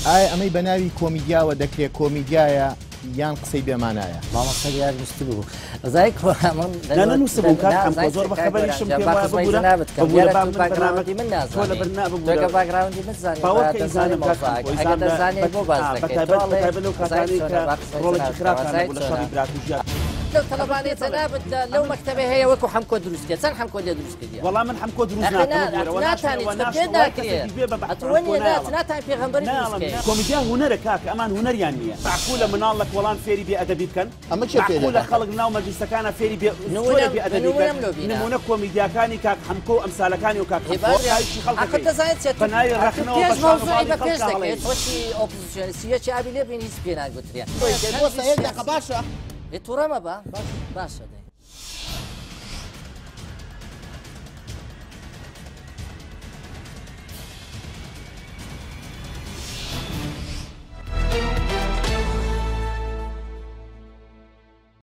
ئایا ئەمەی بە ناوی کۆمیدیاوە دەکرێت کۆمیدیایە یان قسەی بێمانایە؟ مامۆستا دیار نووسبوو ئەزای نا نا نووسبووم کاک حەمکۆ زۆر بە خەبەریشم پێم وایە ببورە ببورە با من بەرنامە من تۆ نازانی لە بەرنا تۆ ببورە کە باکگراوندی من زانی باوەڕ کە ئیزانم کاک حەمکۆ ئیزانم لە دەزانی بۆ باس بە دەکەیت تایبەت بە تایبەت لەو کاتانەی کە ڕۆڵێکی خراپتان هەبوو لە شەڕی براکوژیا لەو تەڵەبانەی جەنابت لەو مەکتەبە هەیە وەکو حەمکۆ دروست کرد چەند حەمکۆ لێ دروست کردیە وەڵا من حەمکۆ دروست ئەخە ناکەم نا ببورە وە ناتانی ناشڵێ وە چونکە پێت ناشڵێ وای ناکرێ کەسێکیش بێ بە ئەتوو حەمکۆ وەنیە نایەڵم ناتانی پێغەمبەری دروست نایەڵم کەی کۆمیدیا هونەرە کاکە ئەمان هونەریان نییە مەعقولە مناڵ لە کۆڵان فێری بێ ئەدەبی بکەن ئەمە کێ فێری مەعقولە دەکات؟ خەڵک ناو مەجلیسەکانە فێری بێ نمونەم جۆرێ بێ ئەدەبی بکەن نمونەم لۆ بینە نمونە کۆمیدیاکانی کاک حەمکۆ و ئەمسالەکانی و کاک هی حەمکۆ باشە ئایشی ئەخە خەڵکەکەی دەزانێت چیە بە تو ناوی ئەتوو ڕەخنەوە پێش بە شان و مەوزوعی باڵی بە پێش خەڵکا دەکەیت هەڵەیەی وەکی ئۆپۆزیسیۆنی یەکی ئابی لێ بین هیچ پێ ناگوترێ بۆسە یەک دەقە باشە تووڕە مەبە باشە دەی.